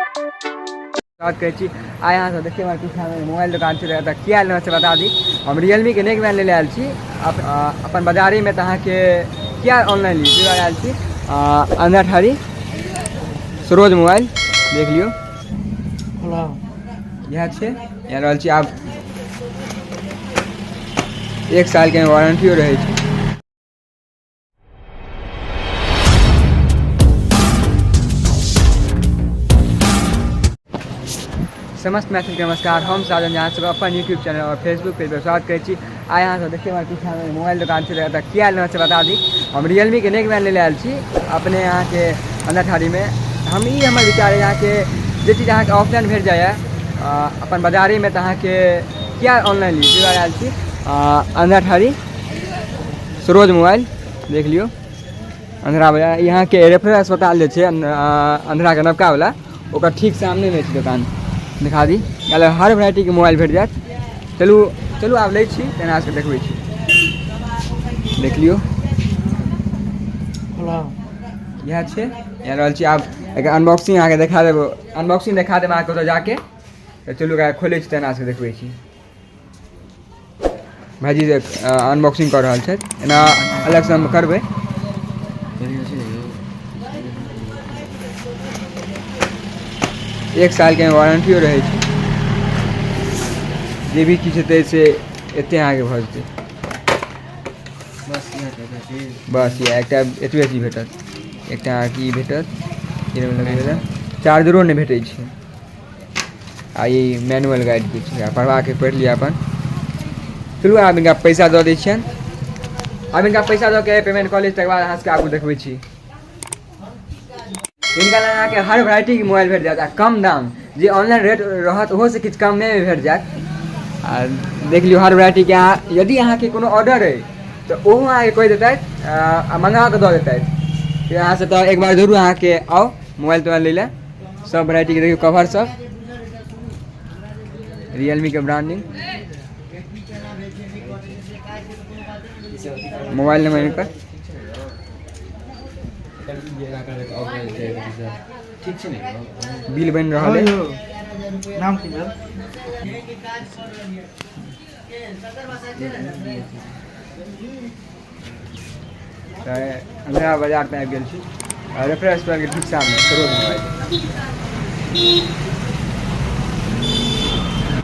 बात करै छी। आइ अहाँ सब देखियौ, हमर पीछामे मोबाइल दोकान छै। तऽ किया एलहुँ से बता दी। हम रियलमीके नेक बैंड लेले आयल छी अपन बाजारीमे। तऽ अहाँके किया ऑनलाइन ली ताहि दुआरे आयल छी। अंधाठारी सरोज मोबाइल देख लियौ, इएह छै, इएह रहल छी। आब एक सालके वारंटियो रहै छै। समस्त मैथिलके नमस्कार। हम साजन, अहाँ सब अपन यूट्यूब चैनल और फेसबुक पेज पर स्वागत करै छी। आइ अहाँ सब देखियौ, हमर पीछामे मोबाइल दोकान छै। तऽ किया एलहुँ से बता दी। हम रियलमीके नेक बैंड लेले आयल छी अपने अहाँके अंधाठारीमे। हम ई हमर विचार अइ, अहाँके जे चीज अहाँके ऑफलाइन भेट जाइए अपन बाजारेमे, तऽ अहाँके किया ऑनलाइन ली, ताहि दुआरे आयल छी। अंधाठारी सरोज मोबाइल देख लियौ, अंधरा बाजार। यहाँके रेफरल अस्पताल जे छै अंधराके नवका वाला, ओकर ठीक सामनेमे छै दोकान। देखा दी, हर वेराइटीके मोबाइल भेट जायत। चलू चलू, आब लै छी, तेना सबके देखबै छी। देख लियौ, इएह छै, इएह रहल छी। आब एकर अनबॉक्सिंग अहाँके देखा देब, अनबॉक्सिंग देखा देब अहाँके ओतऽ जाके। तऽ चलू, एकरा खोलै छी, तेना सबके देखबै छी। भाइजी जे अनबॉक्सिंग कऽ रहल छथि, एना अलगसँ हम करबै। एक सालके वारंटियो रहै छै। जे भी किछु हेतै से एते अहाँके भऽ जेतै। बस इएह एकटा एतबे चीज भेटत। एकटा अहाँके ई भेटत लगबै, चार्जरो नहि भेटै छै। आ ई मैनुअल गाइड किछु छै, पढ़बाके पढ़ि लिअ अपन। चलू, आब हिनका पैसा दऽ दै छियनि। आब हिनका पैसा दऽ के पेमेंट कऽ लै, तकर बाद अहाँ सबके आगू देखबै छी। हिनका लग अहाँके हर वेराइटीके मोबाइल भेट जायत आ कम दाम, जे ऑनलाइन रेट रहत ओहोसँ किछु कमे भेट जायत। आ देख लियौ, हर वेराइटीके। अहाँ यदि अहाँके कोनो ऑर्डर अइ तऽ ओहो अहाँके कहि देतथि आ मँगा कऽ दऽ देतथि। फेर अहाँसँ तऽ एक बार जरूर अहाँके आउ मोबाइल तोबाइल लै लए। सब वेराइटीके देखियौ, कवर सब, रियलमीके ब्रांडिंग, मोबाइल नंबर हिनकर। ठीक छै ने? बिल बनि रहल है। नाम की भेल? तऽ अंधरा बाजार पे आबि गेल छी, रेफरेंस पर के ठीक सामने सरोज मोबाइल।